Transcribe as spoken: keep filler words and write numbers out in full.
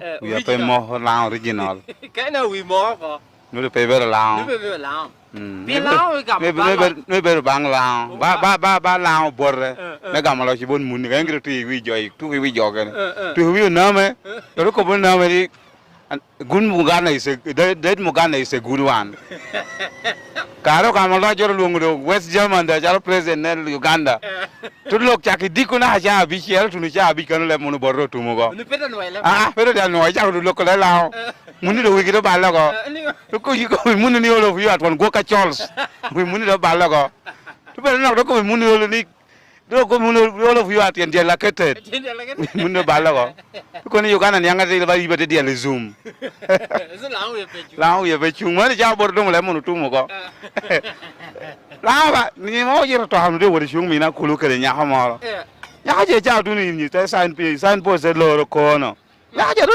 Eh, wia pe original. Moko Laŋo original. Ka en awi moko oko. Nwodo pe ibedo Laŋo. Nwodo pe ibedo Laŋo. Mm. Pi Laŋo i gamo nwodo, nwodo, nwodo ibedo baŋ Laŋo. Ba, ba, ba, ba Laŋo obote. Eh, eh. Me gamo loc i bot muni. Ka en gire tye i wi jo, i, tuko i wi jo kene. Eh, eh. Tuko i wi oname. Eh. Dok okobo oname ni, "An-, Gun Muganda is a, Dead, Dead Muganda is a good one." Kare ogamo loc oro lwoŋo do West German da calo president ne Uganda. Eh. Tut lok cak i diko naka ca abicel, tuno ca abic kano leb mono bote otumo oko. Unu peto nwoyo leb? Ah, ah, peto dal nwoyo, cako loko le Laŋo. Eh. Muni do wigi do balle oko. Eh, ni- Dok ko yiko muni ni olo fiyo atwon gwok ka cols. Wi muni do balle oko. Tu peto nok dok ko muni olo ni, dok ko muni olo fiyo atyen dyel aketet. Atyen dyel aketet. Wi muni do balle oko. Tu kono i Uganda niaŋ ate ba yiba te dyel i zum. Ese Laŋo wiye pe cuŋ. Laŋo wiye pe cuŋ. Mani ca boro doŋ le mono otum oko. Eh. Laŋo ba, ni mo oyito to anu de wot i cuŋ mina kulu kede nyako moro. Eh. Nyako je ca tuno in te sign, sign post te loro kono. Nyaka ca do